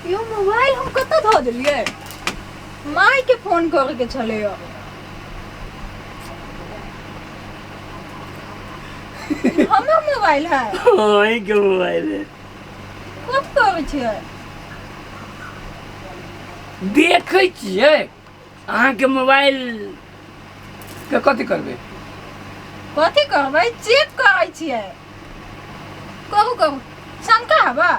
यो mobile हम कतऽ धऽ देलियै? माय के फोन करे के छलै। हमर मोबाइल है? अहींके मोबाइल है। कब करै छियै? देखै छियै अहाँके मोबाइल के। कथी करबै? कथी करबै? चेक करै छियै। कहू कहू, शंका हबा?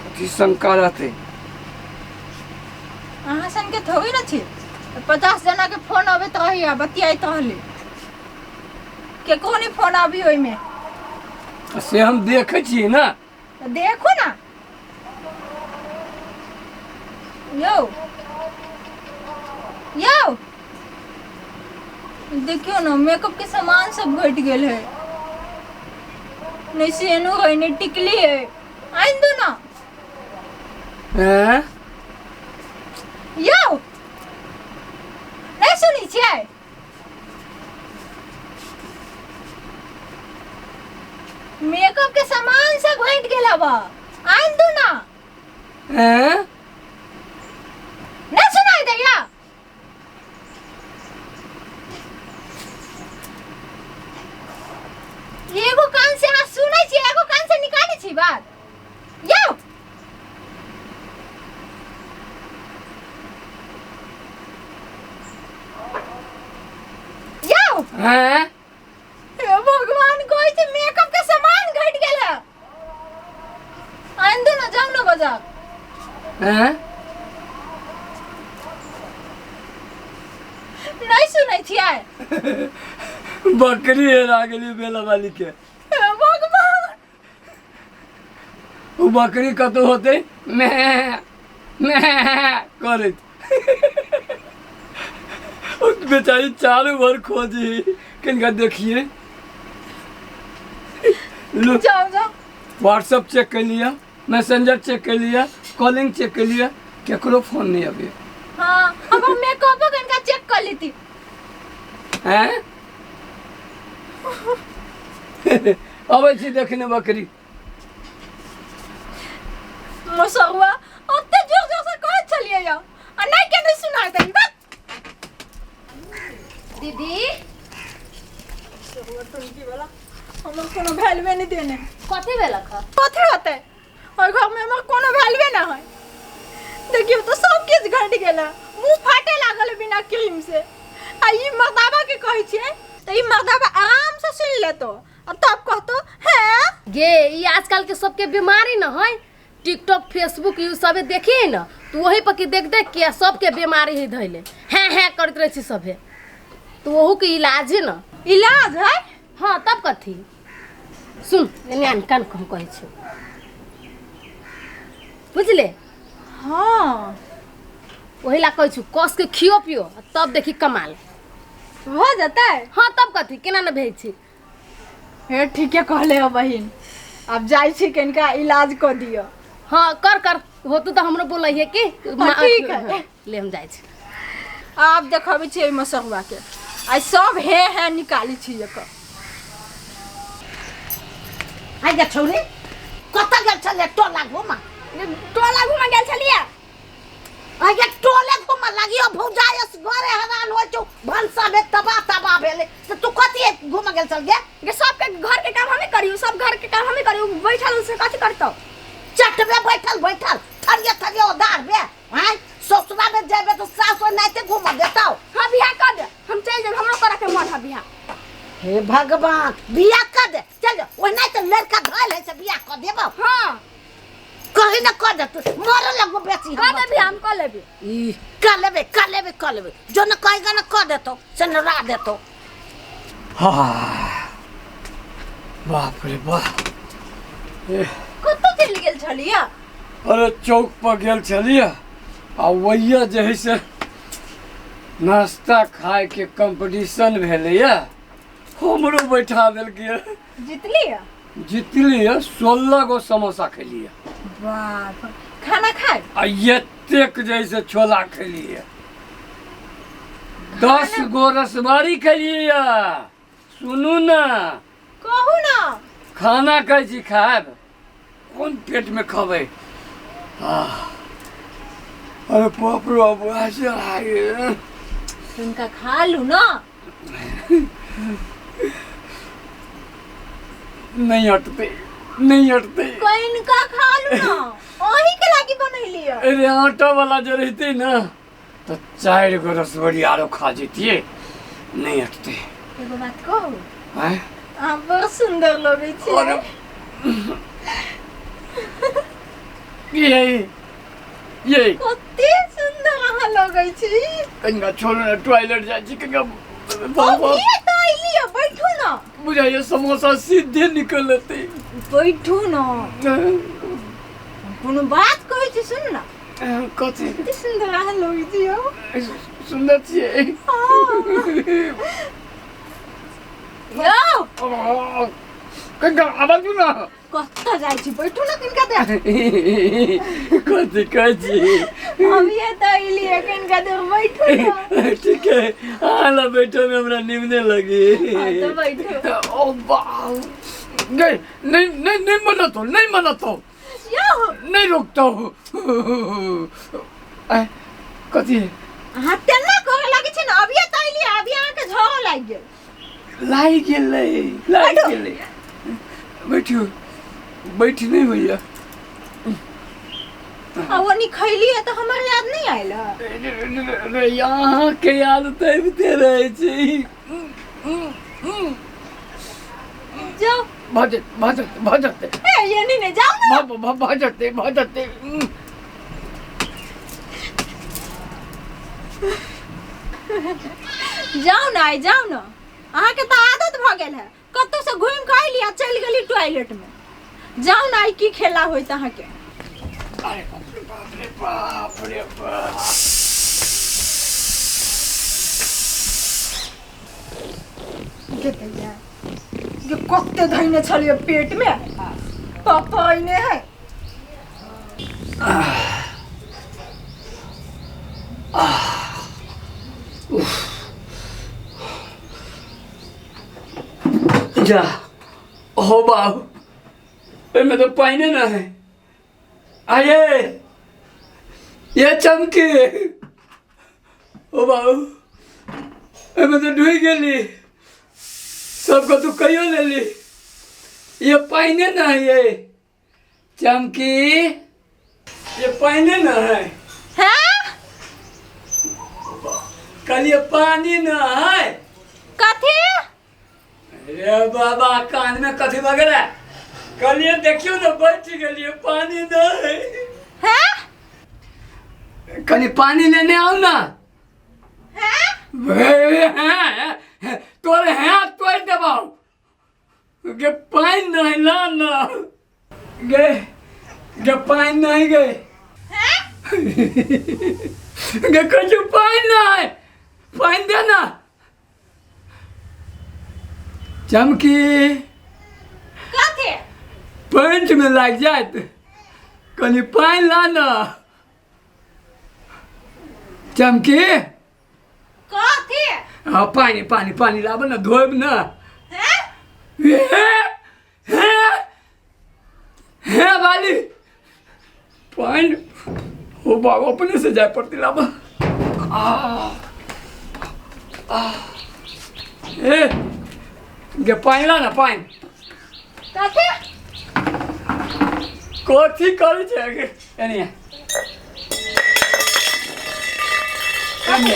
कथी शंका रहतै? अहाँ सनके थोड़ी न छी। 50 जना के फोन अबैत रही आ बतियाइत रहली, केकरो नहीं फोन आबी ओहिमे। से हम देखै छियै ने। तऽ देखू ना यौ, यौ, देखियौ ने, मेकअप के सामान सब घटि गेल है। नहीं सेनो है, नहीं टिकली है। आइन दो ना। हैं? यौ, नहीं सुनै छियै? मेकअप के सामान सब घटि गेल हब, आइन दो ना। हैं? नहीं सुनाई दैया? एगो कान से अहाँ सुनै छी, एगो कान से निकालै छी बात। यौ, यौ। हैं? हे भगवान, कहै छै मेकअप के सामान घटि गेल है, आनि दू ना, जाउ ना बाजार। हैं? नहीं सुनै छियै? बकरी हेरा गेली बेला वाली के। हे भगवान! ओ बकरी कतौ होतै मेह मेह करैत, ओ बेचारी चारू भर खोजी कनिका देखिए लो। जाउ जाउ। व्हाट्सअप चेक कर लिया, मैसेंजर चेक कर लिया, कॉलिंग चेक कर लिया, केकरो फोन नहीं अबे। हाँ, अब हम मेकअपो कनिका चेक कर लेती। हैं? अबै छी देखने बकरी। मसरुआ, ओते जोर जोर से कहै छलियै यौ आ नहीं के नहीं सुनाई देन बस। दीदी। मसरुआ टुनकी वाला हमर कोनो वैल्यूए नहीं देने। कथी भेलक ह? कथी होतै, ओहि घर में हमर कोनो वैल्यूए ना है। देखियौ तो सब किछु घटि गेल है, मुँह फाटे लागल है बिना क्रीम से। आ ई मर्दाबा के कहै छियै तऽ ई मर्दाबा आराम से सुनि लेतो आ तब कहतो है। गे, ई आजकल के सबके बीमारी न है। टिकटॉक, फेसबुक ई सबे देखी न तो वही पर के देख देख के सबके बीमारी है धैले, हैं हैं करैत रहै छै सभे। तो ओहू के इलाज है न। इलाज है? हाँ, तब कथी। सुन एने कान, हम कहै छी, बुझले? हाँ। वही ला कहै छी, कस के खियो पियो आ तब देखी कमाल हो जेतै। हाँ, तब कथी, केना न भेज छी। हे, ठीके कहले हो बहिन, आब जाइ छी कनिका इलाज कऽ दिअ। हाँ, कर कर, होतू तऽ हमरो बोलै है कि हाँ, ठीक है। ले, हम जाइ छी। आब देखबै छी एहि मसरुआ के, आइ सब हे हे निकालै छी एकर। आइ गे छौरी, कतऽ गेल छलै टोला घूमऽ? टोला घूमऽ गेल छलियै। आइ गे, टोले घूमऽ लागियो? भौजायस घरे हैरान होइ छौ, भनसा में तबाह तबाह भेलै, से तू कथी घूमऽ गेल छल गे? गे, सबके घर के काम हमें करियो, सब घर के काम हमें करियो, बैठल से कथी करतौ? चटबे बैठल बैठल थरिये थरिये ओदार बे। आँय, ससुरा में जेबे तो सास ओनाहिते घूमऽ देतौ? हाँ, बियाह कर दे, हम चल जाब, हमरो करे के मन है बियाह। हे भगवान, बियाह कर दे, चल जा। ओनाहिते लड़का धैल है से बियाह कर देबौ? हाँ। कहीं ना कर दे, तू मरे लगबो बेसी। कर दे बियाह, हम कर लेबे। ई कर लेबे, कर लेबे, कर लेबे, जो न कहेगा न कर देतो से न रा देतो। हाँ, बाप रे बाप, एह, कतऽ चलि गेल छलियै? अरे, चौक पर गेल छलियै आ वही जे है से नाश्ता खायके कंपटीशन भेलैया, हमरो बैठा देलकै। जितलियै? जितलियै, 16 गो समोसा खेलियै। बाप, खाना खाय आ एतेक जे है से छोला खेलियै, 10 गो रसबारी खेलियै। सुनू ने। कहू ना। खाना कहै छी खायब। कोन पेट में खबै। अरे बाप रे बाप, ऐसे आए। हुनका खा लू ना। नहीं हटते, नहीं हटते। कइनका खा लू ना, ओही के लागी बनैली है। अरे आटा वाला जो रहते ना तो 4 गो रसबड़ी आरो खा जतिए, नहीं हटते। एगो बात कहू? आय? अहाँ बड़ सुंदर लगै छी। अरे ये ये कते सुंदर अहाँ लगै छी। कनिका छोड़ू ना, टॉयलेट जाइ छी कनिका। अभी तऽ अइली है, बैठू ना। बुझाइए समोसा सीधे निकलते। बैठू ना, कोनो बात कहै छी सुन ना। कथी? कते सुंदर अहाँ लगै छी यौ। सुंदर छियै? यौ कनिका आवाज ना। कतऽ जाइ छी? बैठू ना कनिका देर। कथी कहै छी? अभिये तऽ अइली है, कनिका देर बैठू ना। ठीक है, अहाँ ला बैठो में हमरा निमने लगी। हाँ, तऽ बैठू। ओ बाप, नहीं नहीं नहीं, नहीं मनत हो, नहीं मनत हो। यौ नहीं रोकता हूँ। कथी? अहाँ तेना करे लागै छी ना, अभिये तऽ अइली, अभी अहाँके झगड़ा लागि गेल। लागि गेलै, लागि बैठू। गेलै। बैठू, बैठ नहीं भैया। आ ओनी खैली है तऽ हमर याद नहीं आयल है। रे यहाँ के याद तऽ अबिते रहै छै। जाउ। भऽ जेतै, भऽ जेतै, भऽ जेतै। ए एनी नहि, जाउ ना। भऽ जेतै, भऽ जेतै। जाउ ना, आइ जाउ ना। अहाँके तऽ आदत भऽ गेल है, कतौ से घुमि कऽ अयली आ चलि गेली टॉयलेट में। जाउ ना, आइ की खेला होइत अहाँके। अरे बाप रे बाप रे बाप रे बाप। गे भैया, गे कते धैने छलियै पेट में, पापा अइने है। जा हो बाबू, एहिमे तऽ पानिए ना है। आये ये चमकी, ओ बाबू एहिमे तऽ डूबि गेली, सबके तू कहियो लेली, ये पानिए ना है। ये चमकी, ये पानिए ना है। हैं? कहलिए पानी ना है। कथी? अरे बाबा, कान में कथी भऽ गेलै? कहलिए देखियौ ने, बैठ गेलिए, पानी ना है। हैं? कनि पानी लेने आउ ना। हैं? हैं, तोर हैं तोड़ देबौ गे, पानि नहीं ला ना गे, गे पानि नहीं गे। हैं? गे कछु पानि नहीं, पानि दे ना चमकी। कथी? पेंट में लागि जायत, कनि पानि ला ना चमकी। कथी? हाँ पानि पानि पानि लाब ना, धोब ना। हैं? हे हे हे वाली पानि, ओ बाबा अपने से जाय पड़ती लाब। आ आ ए गे पानि ला ना, पानि। कथी? कथी करै छै गे? एनी एनी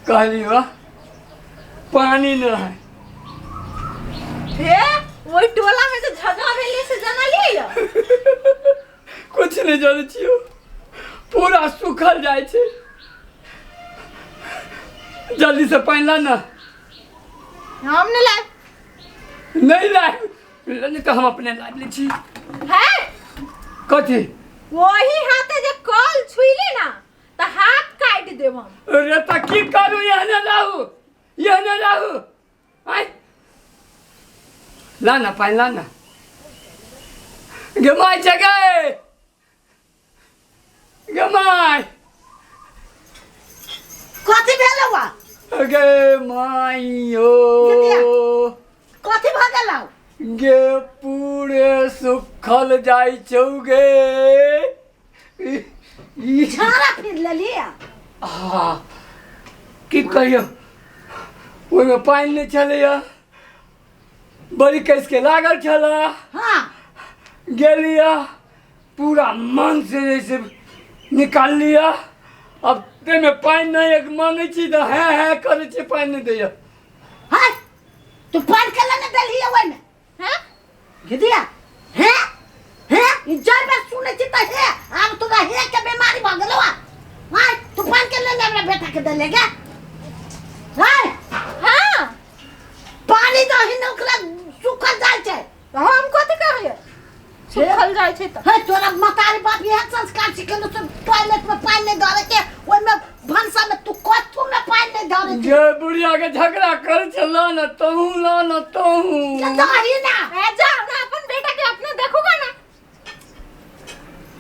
कहली वाह पानी न है। हे ओहि टोला में जे झगड़ा भेलै से जानलियै? कुछ नहीं जानै छियौ, पूरा सूखल जाइ छै। जल्दी से पानि ला ना। हम नहि लायब। नहीं लायब? नहीं तऽ हम अपने लाबि लै छी। है कथी? वही हाथे जे कल छुइली ना तऽ हाथ काटि देब हम। अरे तऽ की करू, एहने रहू, एहने रहू। आय ला ना पानि ला ना गे, माय छै गे, गे माय। कथी भेलौ आ? गे माइयो। कथी भऽ गेलौ? गे पूरे सुखल जाइ छौ गे। ई ई झाड़ा फिर लेलियै। आ, की कहियौ, ओहिमे पानि नहि छलैया, बड़ी कसके लागल छला। हाँ गेलिया पूरा मन से जैसे निकाल लिया। अब ताहिमे पानि नहि एक मांगै छी तऽ हैं हैं करै छी, पानि नहि दैया। है तू पानि के लेने देलही ओहिमे? हैं? गिदिया हे हे, ई जाय बेर सुनै छी तऽ हे, आब तोरा हे के बीमारी भऽ गेलौ। आय तू पानि के लेने हमरा बेटा के देले गे? हाय। हाँ। पानी दही ने ओकरा सुखल जाइ छै। तऽ हम कथी करियै, सुखल जाइ छै तऽ? हे तोरा मतारी बाप इएह संस्कार सिखेलौ से टॉयलेट में पानि नहि धरे के, ओहिमे भनसा में तू कथू में पानि नहि धरे के। गे बुढ़िया के झगड़ा कर छला न तहूँ, ला न तहूँ। दही ना। ए जाओ ना, अपन बेटा के अपने देखूगा ना।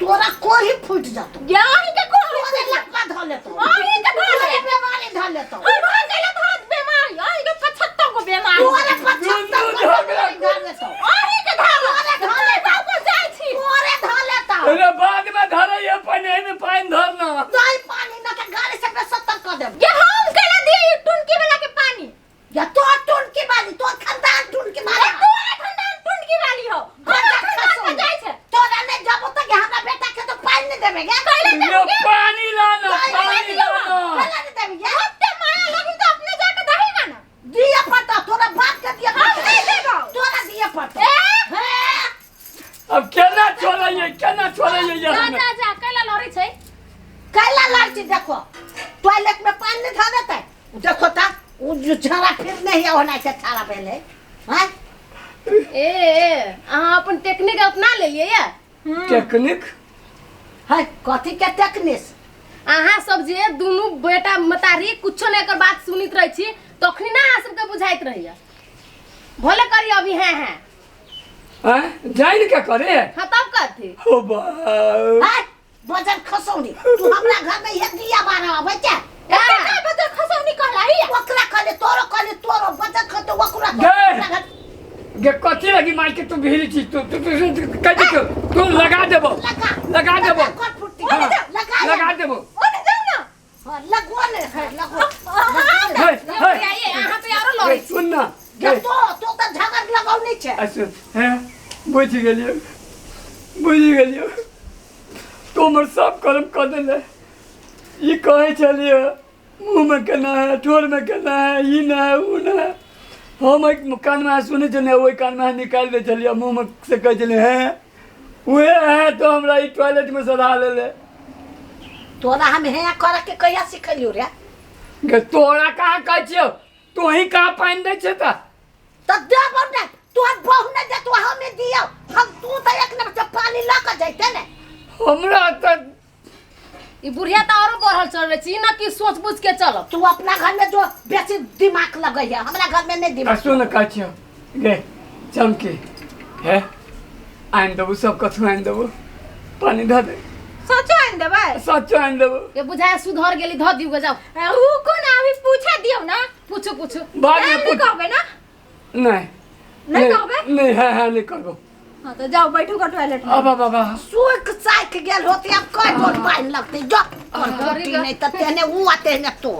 तोरा कोही फूटि जतौ। गे अहीं के कोही तोरे लप्पा धऽ लेतौ। अहीं के धऽ तोरे लेतौ। बीमारी धऽ लेतौ। हम भऽ गेलै तोहर बीमारी, अहीं के 75 गो बीमारी। तोरे 75 गो बीमारी धऽ लेतौ। अहीं के धऽ तोरे धऽ लेतौ। लेतौ। जाइ छी। तोरे धऽ लेतौ। अरे बाद में धरैया पानि, एहिमे पानि धरना। दही पानि न तऽ गाड़ी से बेसत्तर कऽ देब। गे हम केला दिए ई टुनकी वाला के पानी? या तोर टुनकी वाली, तोर खानदान टुनकी वाली। ए तोरे खानदान टुनकी वाली हो, हमरा खानदान पर जाइ छै। तोरा नहि जबो तऽ हमरा बेटा के तो पानि नहि देबे गे। कैला यो देबे गे? पानी लाना, कैला पानी दियौ? लाना। कैला नहि देबे गे? ओते माया लगी तऽ अपने जाके दहीगा ना। दिए पड़तौ, तोरा बाप के दिए हम पड़तौ। नहि देबौ। तोरा दिए पड़तौ। ए? हे अब केना छोड़ैये, केना छोड़ैये? जा जा जा, कैला लड़ै छै? कैला लड़ छी? देखो, टॉयलेट में पानि नहि धऽ देतै। देखो ता उ जो झाड़ा फिर नहीं होना छै, ठाड़ा भेलै हैं। ए ए, अहाँ अपन टेक्निक अपना लेलियै या? टेक्निक है कथी के टेक्निक? अहाँ सब जे दुनू बेटा मतारी कुछो नहि एकर बात सुनैत रहै छी, तखनी ना अहाँ सबके बुझाइत रहैया। भले करी अभी हैं हैं। हैं जान के करे। हाँ तब कथी? ओ बा है वजन खसौनी, तू हमरा घर में ये दिया बारह आबै छै। एते बजर खसौनी कहलाही? ओकरा कहले, तोरो कहले, तोरो वजन खतो ओकरा। गे गे कथी लगी मार के तू भीड़ छी? तू तू तू कह दे, तू लगा देबो। लगा। लगा देबो। कर फुटी। हाँ, लगा। लगा देबो। ओने जाऊ ना। हाँ, लगो ने है, लगो। हे हे। अहाँ पे आरो लड़ै छी। सुन ना। गे तो तो तऽ झगड़ लगौने छै। आ सुन, हे बुझि गेलियो, बुझि गेलियो, तू हमर सब कर्म कऽ देले। ई कहै छलियै मुँहमे केना है, ठोरमे केना है, ई ना है, उ ना है। हम एहि कानमे सुनै छलियै, ओहि कानमे निकालि दै छलियै, मुँहमे से कहै छलियै हैं, उहे है तो हमरा ई टॉयलेटमे सधा लेले। तोरा हम हे करे के कहिया सिखेलियो रे? गे तोरा कहाँ कहै छियौ, तोही कहाँ पानि दै छै तऽ? तऽ देबौ ने, तोहर बहु नहि देतौ, हमे दियौ। हम तू तऽ एक नंबर से पानी लऽ कऽ जैते ने। हमरा तऽ ई बुढ़िया तऽ आरो बढ़ल चल रहै छी न कि सोच बुझ के चलब। तू अपना घर में जो बेसी दिमाग लगै है, हमरा घर में नहीं आ दिमाग। सुन, कहै छियौ गे चमकी, हे आनि देबौ, सब कथू आनि देबौ, पानि धऽ दे। सचो आनि देबै? सचो आनि देबौ। ये बुझाय सुधर गेली, धऽ दियौ गे, जाउ। ए, रुको ना, अभी पूछे दियौ ना। पूछू पूछू। बाद में नहीं पूछ। कहबै ना? नहीं। नहीं कहबै? नहीं, है है नहीं करबो। हाँ तो जाओ, बैठू का टॉयलेट में। अब अब अब सुख साख गेल होती, अब कई बोल पानि लगतै जो। गरीब। नहीं तऽ तेहने उ आ तेहने तो।